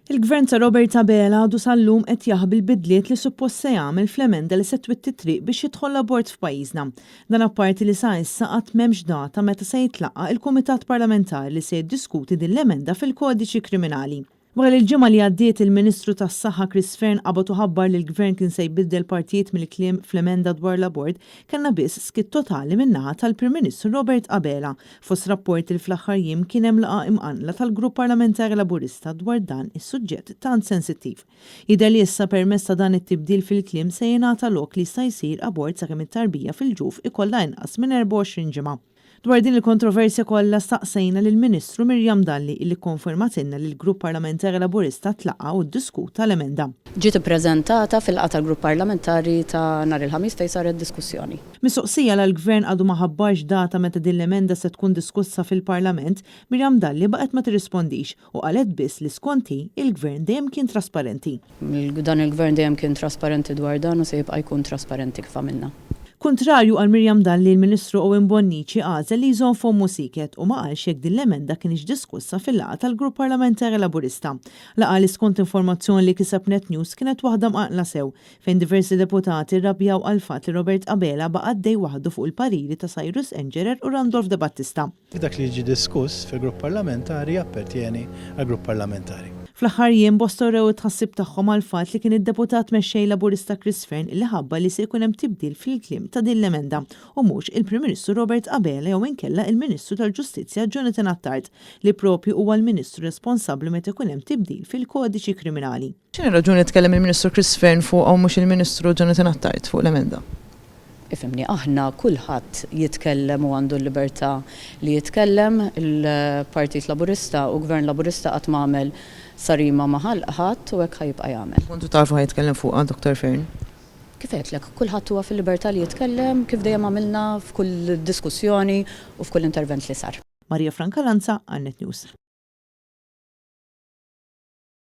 Il-Gvern ta' Robert Abela għadu sal-lum qed jaħbi l-bidliet li suppost se jagħmel fl-emenda li se twitti t-triq biex jidħol l-abort f'pajjiżna. Dan apparti li sa issa għad m'hemmx data meta se jitlaqqa' il-Kumitat Parlamentari li se jiddiskuti din l-emenda fil-Kodiċi Kriminali. Wara li l-ġimgħa li għaddiet il-Ministru tas-Saħħa Chris Fearne qabad u ħabbar li l-Gvern kien se jbiddel partijiet mill-kliem fl-emenda dwar l-abort, kellna biss skiet totali min-naħa tal-Prim Ministru Robert Abela fost rapporti li fl-aħħar jiem kien hemm laqgħa imqanqla tal-Grupp Parlamentari Laburista dwar dan is-suġġett tant sensittiv. Jidher li issa permezz ta' dan it-tibdil fil-kliem se jingħata lok li jista' jsir abort sakemm it-tarbija fil-ġuf ikollha inqas minn 24 ġimgħa. Dwar din il-kontroversja kollha staqsejna lill-Ministru Miriam Dalli illi kkonfermatilna li l-Grupp Parlamentari Laburista tlaqqa' u ddiskuta l-emenda. Ġiet ippreżentata fil-laqgħa tal-Grupp Parlamentari ta' nhar il-Ħamis fejn saret diskussjoni. Mistoqsija la l-Gvern għadu ma ħabbarx data meta din l-emenda se tkun diskussa fil-Parlament, Miriam Dalli baqgħet ma tirrispondix u qalet biss li skont hi, il-Gvern dejjem kien trasparenti. Dan il-Gvern dejjem kien trasparenti dwar dan u se jibqa' jkun trasparenti kif għamilna. Kuntrarju għal Miriam Dalli, il-Ministru Owen Bonnici għażel li jżomm fommu sieket u ma qalx jekk din l-emenda kinitx diskussa fil-laqgħa tal-Grupp Parlamentari Laburista. Laqgħa li skont informazzjoni li kiseb Net News kienet waħda mqanqla sew, fejn diversi deputati rrabjaw għall-fatt li Robert Abela baqa' għaddej waħdu fuq il-pariri ta' Cyrus Engerer u Randolph De Battista. Dak li jiġi diskuss fil-grupp parlamentari jappertjeni għall-grupp parlamentari. Fl-aħħar jiem bosta wrew it-tħassib tagħhom għall-fatt li kien id-Deputat Mexxej Laburista Chris Fearne li ħabbar li se jkun hemm tibdil fil-kliem ta' din l-emenda u mhux il-Prim Ministru Robert Abela jew inkella il-Ministru tal-Ġustizzja Jonathan Attard li proprju huwa l-Ministru responsabbli meta jkun hemm tibdil fil-Kodiċi Kriminali. X'inhi r-raġuni li tkellem il-Ministru Chris Fearne fuqha u mhux il-Ministru Jonathan Attard fuq l-emenda? Ifhimni, aħna kulħadd jitkellem u għandu l-libertà li jitkellem. Il-Partit Laburista u Gvern Laburista qatt ma għamel sarima ma' ħalq ħadd u hekk ħa jibqa' jagħmel. Kontu tafu ħa jitkellem fuqha Dottor Fearne? Kif għedtlek, kulħadd huwa fil-libertà li jitkellem kif dejjem għamilna f'kull diskussjoni u f'kull intervent li sar. Maria Franca Lanza għal Net News.